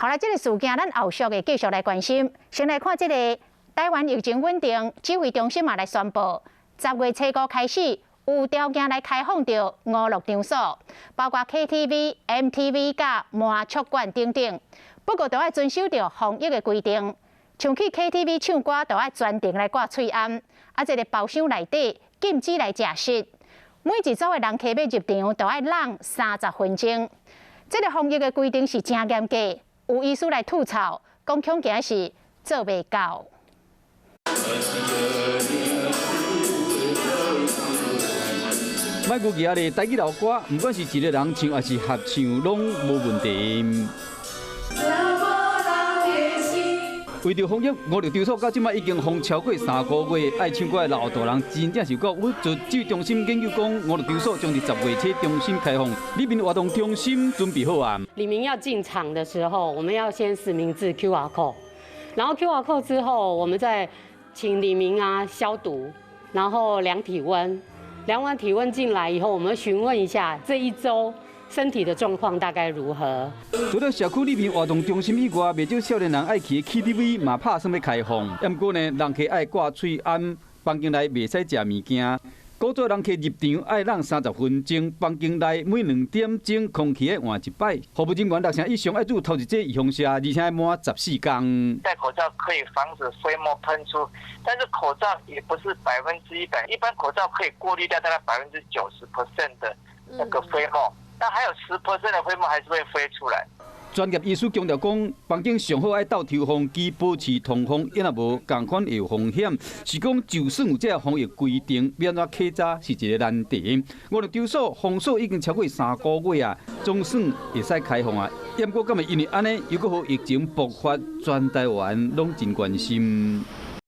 好來，這個事件咱後續會繼續來關心。先來看這個台灣疫情穩定，指揮中心嘛來宣布，10月初五開始有條件來開放著娛樂場所，包括 KTV、MTV佮麻將館等等。不過，都愛遵守著防疫的規定，像去 KTV 唱歌，都愛全程來掛喙罨，啊，這個包廂內底禁止來食食。每一組的人客欲入場，都愛等30分鐘。這個防疫的規定是真嚴格，有醫師來吐槽，講恐驚是做袂到。莫估計啊咧，台語老歌，毋管是一个人唱抑是合唱，攏無問題。為著防疫，娛樂場所到這擺已經封超過3個月，愛唱歌的老大人真正是夠鬱卒。指揮中心研究講，娛樂場所將佇10月初重新開放，里民活動中心準備好啊。里民要進場的時候，我們要先實名制 QR code，然後 QR code 之後，我們再請里民啊消毒，然後量體溫，量完體溫進來以後，我們詢問一下這一週身體的狀況大概如何？除了社區里民活動中心以外，袂少少年人愛去的 KTV 嘛拍算欲開放。毋過呢，人客愛掛喙罨，房間內袂使食物件。古早人客入場愛等30分鐘，房間內每2點鐘空氣愛換一擺。服務人員六成以上愛注頭一劑預防射，而且愛滿14工。戴口罩可以防止飛沫噴出，但是口罩也不是100%，一般口罩可以過濾掉大概90% 的那個飛沫。但還有10% 的飛沫還是會飛出來。專業醫師強調講，房間上好愛鬥抽風機，保持通風，抑若無仝款會有風險。是講就算有這个防疫規定，欲按怎稽查是一个難題。娛樂場所封鎖已經超過3個月啊，總算會使開放啊。毋過，敢會因為按呢，又閣予疫情爆發，全台灣攏真關心。